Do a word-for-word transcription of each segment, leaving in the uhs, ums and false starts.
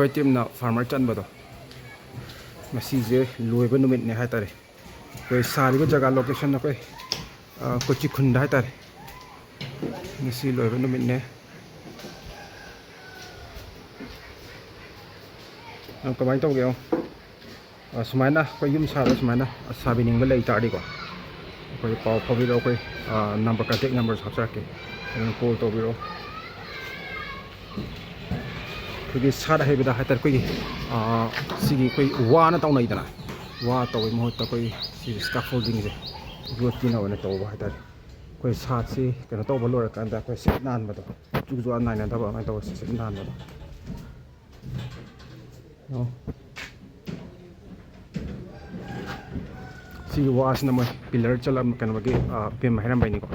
ꯑꯩꯈꯣꯏ ꯇꯤꯝꯅ ꯐꯥꯔꯃꯔ ꯆꯟꯕꯗꯣ, ꯉꯁꯤꯁꯦ ꯂꯣꯏꯕ ꯅꯨꯃꯤꯠꯅꯦ ꯍꯥꯏꯇꯥꯔꯦ꯫ ꯑꯩꯈꯣꯏ ꯁꯥꯔꯤꯕ ꯖꯒꯥ ꯂꯣꯀꯦꯁꯟ ꯑꯩꯈꯣꯏ, ꯑ, ꯀꯣꯆꯤꯈꯨꯟꯗ ꯍꯥꯏꯇꯥꯔꯦ꯫ ꯉꯁꯤ ꯂꯣꯏꯕ ꯅꯨꯃꯤꯠꯅꯦ꯫ ꯅꯪ ꯀꯃꯥꯏꯅ ꯇꯧꯒꯦ? ꯑ, ꯁꯨꯃꯥꯏꯅ ꯑꯩꯈꯣꯏ ꯌꯨꯝ ꯁꯥꯕ ꯁꯨꯃꯥꯏꯅ ꯁꯥꯕꯤꯅꯤꯡꯕ ꯂꯩ ꯇꯥꯔꯗꯤꯀꯣ, ꯑꯩꯈꯣꯏ ꯄꯥꯎ ꯐꯥꯎꯕꯤꯔꯛꯑꯣ꯫ ꯑꯩꯈꯣꯏ, ꯑ, ꯅꯝꯕꯔ, ꯀꯟꯇꯦꯛ ꯅꯝꯕꯔꯁꯨ ꯍꯥꯞꯆꯔꯛꯀꯦ, ꯑꯗꯨꯝ ꯀꯣꯜ ꯇꯧꯕꯤꯔꯛꯑꯣ꯫ ꯑꯩꯈꯣꯏꯒꯤ ꯁꯥꯠ ꯍꯩꯕꯗ ꯍꯥꯏꯇꯥꯔꯦ, ꯑꯩꯈꯣꯏꯒꯤ, ꯑ, ꯁꯤꯒꯤ ꯑꯩꯈꯣꯏ ꯋꯥꯅ ꯇꯧꯅꯩꯗꯅ, ꯋꯥ ꯇꯧꯕꯩ ꯃꯍꯨꯠꯇ ꯑꯩꯈꯣꯏ ꯁꯤ ꯁ꯭ꯀꯥꯐꯣꯜꯗꯤꯡꯁꯦ ꯌꯣꯠꯀꯤꯅ ꯑꯣꯏꯅ ꯇꯧꯕ ꯍꯥꯏꯇꯥꯔꯦ꯫ ꯑꯩꯈꯣꯏ ꯁꯥꯠꯁꯤ ꯀꯩꯅꯣ ꯇꯧꯕ ꯂꯣꯏꯔꯀꯥꯟꯗ ꯑꯩꯈꯣꯏ ꯁꯤꯠ ꯅꯥꯟꯕꯗꯣ, ꯆꯨꯖꯨ ꯅꯥꯏꯅꯗꯕ ꯑꯗꯨꯃꯥꯏꯅ ꯇꯧꯕ ꯁꯤꯠ ꯅꯥꯟꯕꯗꯣ꯫ ꯑꯣ꯫ ꯁꯤꯒꯤ ꯋꯥꯁꯤꯅ ꯃꯣꯏ ꯄꯤꯂꯔ ꯆꯠꯂꯝ-, ꯀꯩꯅꯣꯒꯤ, ꯑ, ꯕꯤꯝ ꯍꯩꯔꯝꯕꯩꯅꯤꯀꯣ꯫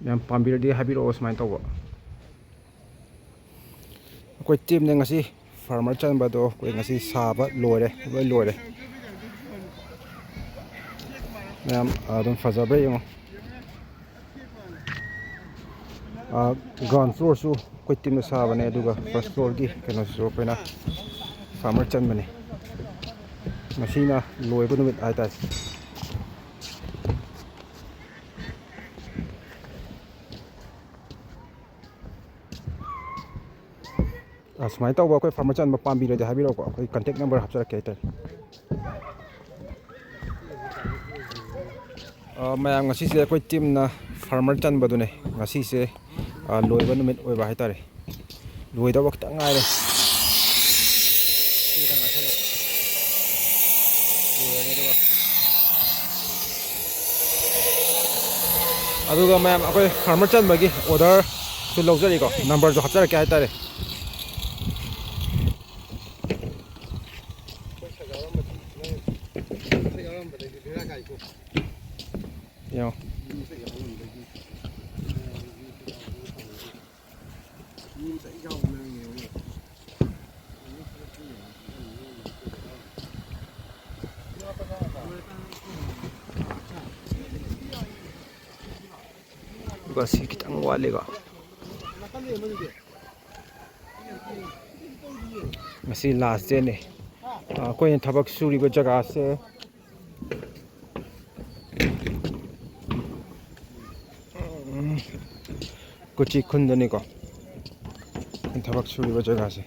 ꯃꯌꯥꯝ ꯄꯥꯝꯕꯤꯔꯗꯤ ꯍꯥꯏꯕꯤꯔꯛꯑꯣ ꯁꯨꯃꯥꯏꯅ ꯇꯧꯕ꯫ ꯑꯩꯈꯣꯏ ꯇꯤꯝꯅ ꯉꯁꯤ ꯐꯥꯔꯃꯔ ꯆꯟꯕꯗꯣ ꯑꯩꯈꯣꯏ ꯉꯁꯤ ꯁꯥꯕ ꯂꯣꯏꯔꯦ, ꯂꯣꯏ ꯂꯣꯏꯔꯦ꯫ ꯃꯌꯥꯝ ꯑꯗꯨꯝ ꯐꯖꯕ꯭ꯔꯥ ꯌꯦꯡꯉꯣ꯫ ꯑꯥ, ꯒ꯭ꯔꯥꯎꯟ ꯐ꯭ꯂꯣꯔꯁꯨ ꯑꯩꯈꯣꯏ ꯇꯤꯝꯅ ꯁꯥꯕꯅꯦ, ꯑꯗꯨꯒ ꯐꯥꯔꯁ ꯐ꯭ꯂꯣꯔꯒꯤ ꯀꯩꯅꯣꯁꯤꯁꯨ ꯑꯩꯈꯣꯏꯅ ꯐꯥꯔꯃꯔ ꯆꯟꯕꯅꯦ꯫ ꯉꯁꯤꯅ ꯂꯣꯏꯕ ꯅꯨꯃꯤꯠ ꯍꯥꯏꯇꯥꯔꯦ꯫ ꯑ, ꯁꯨꯃꯥꯏꯅ ꯇꯧꯕ ꯑꯩꯈꯣꯏ ꯐꯥꯔꯃꯔ ꯆꯟꯕ ꯄꯥꯝꯕꯤꯔꯗꯤ ꯍꯥꯏꯕꯤꯔꯛꯎꯀꯣ, ꯑꯩꯈꯣꯏ ꯀꯟꯇꯦꯛ ꯅꯝꯕꯔ ꯍꯥꯞꯆꯔꯛꯀꯦ ꯍꯥꯏꯇꯥꯔꯦ꯫ ꯑ, ꯃꯌꯥꯝ, ꯉꯁꯤꯁꯦ ꯑꯩꯈꯣꯏ ꯇꯤꯝꯅ ꯐꯥꯔꯃꯔ ꯆꯟꯕꯗꯨꯅꯦ꯫ ꯉꯁꯤꯁꯦ, ꯑ, ꯂꯣꯏꯕ ꯅꯨꯃꯤꯠ ꯑꯣꯏꯕ ꯍꯥꯏꯇꯥꯔꯦ꯫ ꯂꯣꯏꯗꯧꯕ ꯈꯤꯇꯪ ꯉꯥꯏꯔꯦ꯫ ꯑꯗꯨꯒ ꯃꯌꯥꯝ, ꯑꯩꯈꯣꯏ ꯐꯥꯔꯃꯔ ꯆꯟꯕꯒꯤ ꯑꯣꯔꯗꯔꯁꯨ ꯂꯧꯖꯔꯤꯀꯣ, ꯅꯝꯕꯔꯁꯨ ꯍꯥꯞꯆꯔꯛꯀꯦ ꯍꯥꯏꯇꯥꯔꯦ꯫ ꯌꯦꯡꯉꯣ꯫ ꯑꯗꯨꯒ ꯁꯤ ꯈꯤꯇꯪ ꯋꯥꯠꯂꯤꯀꯣ꯫ ꯉꯁꯤ ꯂꯥꯁ ꯗꯦꯅꯦ꯫ ꯑꯩꯈꯣꯏꯅ ꯊꯕꯛ ꯁꯨꯔꯤꯕ ꯖꯒꯥꯁꯦ ꯀꯣꯆꯤ ꯈꯨꯟꯗꯅꯤꯀꯣ꯫ ꯊꯕꯛ ꯁꯨꯔꯤꯕ ꯖꯒꯥꯁꯦ꯫